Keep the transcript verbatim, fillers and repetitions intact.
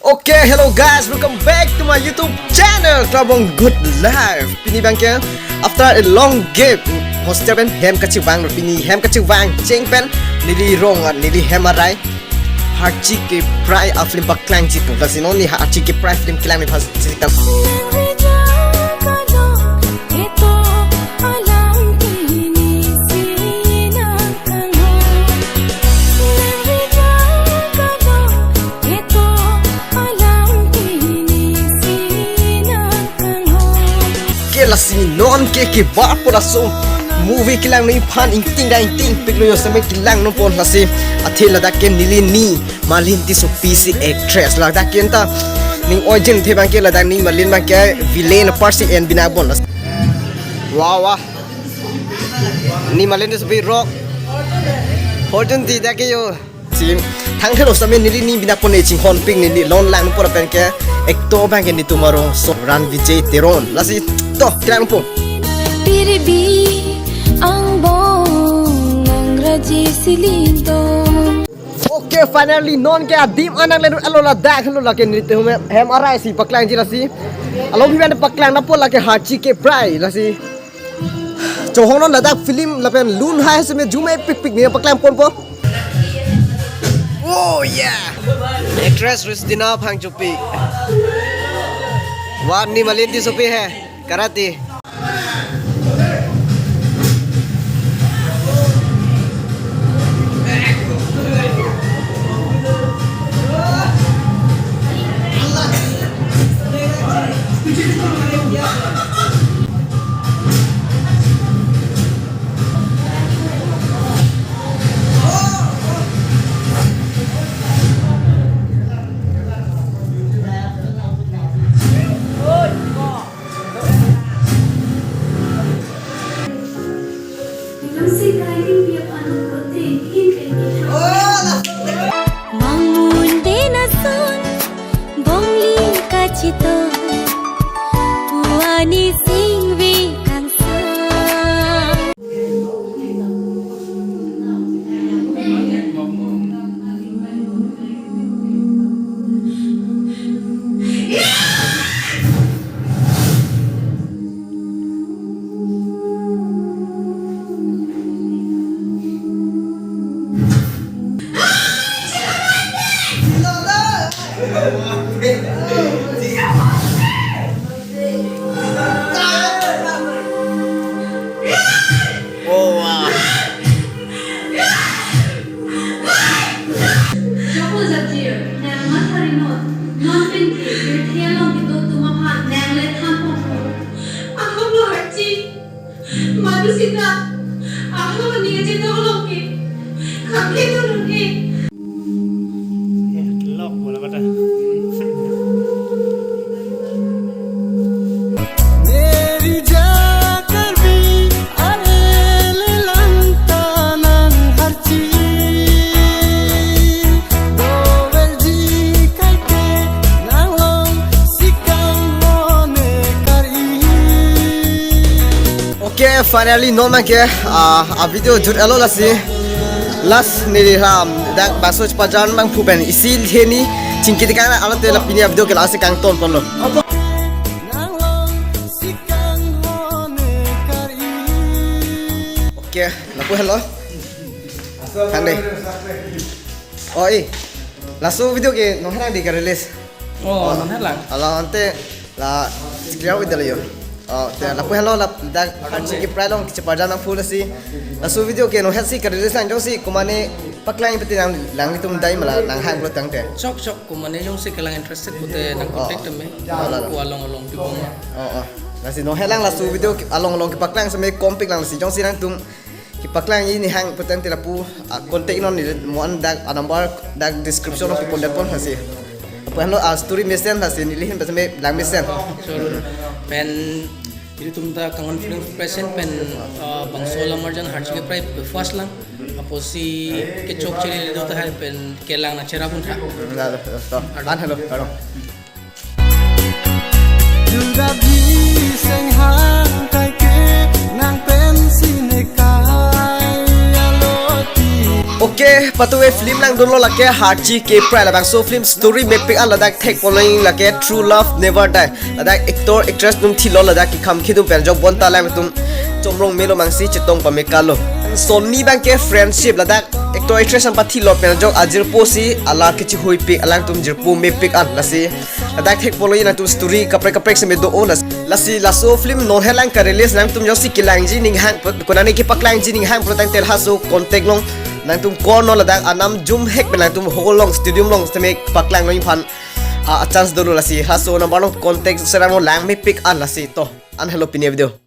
Okay, hello guys, welcome back to my YouTube channel, Klabong Good Life. Pini abangke, after a long gap, hostel pen hem kachevang, pini hem kachevang cheng pen, neli rong, neli hem arai, Harchi Keprai a film paklangji pu. Lasi non ne Harchi Keprai film kelang ne pas. Ke lasi non ke ke bar po laso movie kelang ne phan ingting da ingtingpiklo, jongsi me kelang non po lasi. Athe ladak ke neli ni Malin Tissopi si actress, ladak ke anta ning oi jin the abangke ladak ni Malin abangke villain apar si en bina bon lasi. Wah, wah. Ni Malin Tissopi rok. Fortune di dak ke yo. Si thangthelo sitame neli ni bina pon ne chinghonpik, neli lon lang po lapen ke actor abangke netum arongso Ran Vijay Teron. Lasi to kelang po. Piribi angbong nangraji si lindong. Okay, finally non ke adim anang le alo ladak lo lake netum hem arai si paklangji lasi. Alo bi ban paklang na po lake Harchi Keprai lasi. Chohong non ladak film lapen lun hai sitame jume pikpik ne paklang ponpo. Oh yeah. Actress Ristina Phangchopi. Wah, ni Malin Tissopi hai. Karate. Mangmun den ason, bongling kachito, puani singvi kangsa. Oh, wow. Joko Jatir, nang mathari non, non pen ke, birthe along kedo atum aphan, nang le than pon. Ahok lo Harchi, madu sita, ahok lo ning achetok along ke, khakhe do non e. Lok bola kata. Okay, finally non abangke, ah, a video jut alo lasi. Last neli ram dak baso chepajan abang phu pen isi hini chingki tekan alote la pini a video ke lasi kangton ponlo. Okay, lapu helo. Thang dei. Oh, eh. Laso video ke nonghang di ka-release. Oh, nonghang lang. Hala ante la clear with the layo. Oh, te lapu helo la dak Harchi Keprai along chepajan abang phu lasi. Laso video ke nonghang si ka-release lang jongsi komatne paklang pete nang, nanglitum dai mala nanghang pulo tangte. Chok chok komatne jongsi kelang interested pute nang contact tame. Oh, la, la. Ko along along pibom. Oh, oh. Lasi nonghang lang laso video ke along along kepaklang seme kompik lang lasi jongsi nangtum kepaklang ini hang putangte lapu, ah, contact non ni mo-an dak a number dak description along pipon det pon lasi. Lapu helo a story mesen lasi neli ahin pen seme lang mesen. Sure. Pen ilitum ta Kangon Film present pen, ah, bangso alam arjan Harchi Keprai first lang. Apotsi kechokche le do tahai pen kelang nangcherap un tha. Lalo, to. An helo, karo. Durabi senghang kaike nang pensi nekai aloti. Okay, patu e film langdunlo lake Harchi K Prai, labangso film story mepik an ladak thekponlong lake True Love Never Die. Ladak actor actress atum thilo, ladak kekhang kedun pen ajok bonta alangtum chomrong melo mangsi chetong pamekalo. Sonni abangke Friendship, ladak actor actress an pathilo pen ajok ajirpo si alar kechihuipik, alangtum jirpo mepik an lasi. Ladak thekponlong nangtum story kaprek kaprek seme do-o lasi. Lasi laso film non helang ka-release, nangtum jongsi kelangji ninghang, konane kepaklangji ninghang pulotangte laso contact along nangtum call non, ladak anam jumhek pen nangtum hall along, stadium along seme paklanglong aphan a, a chance dolo lasi. Laso number along contact serang non, lang mepik an lasi. To, an helo pini video.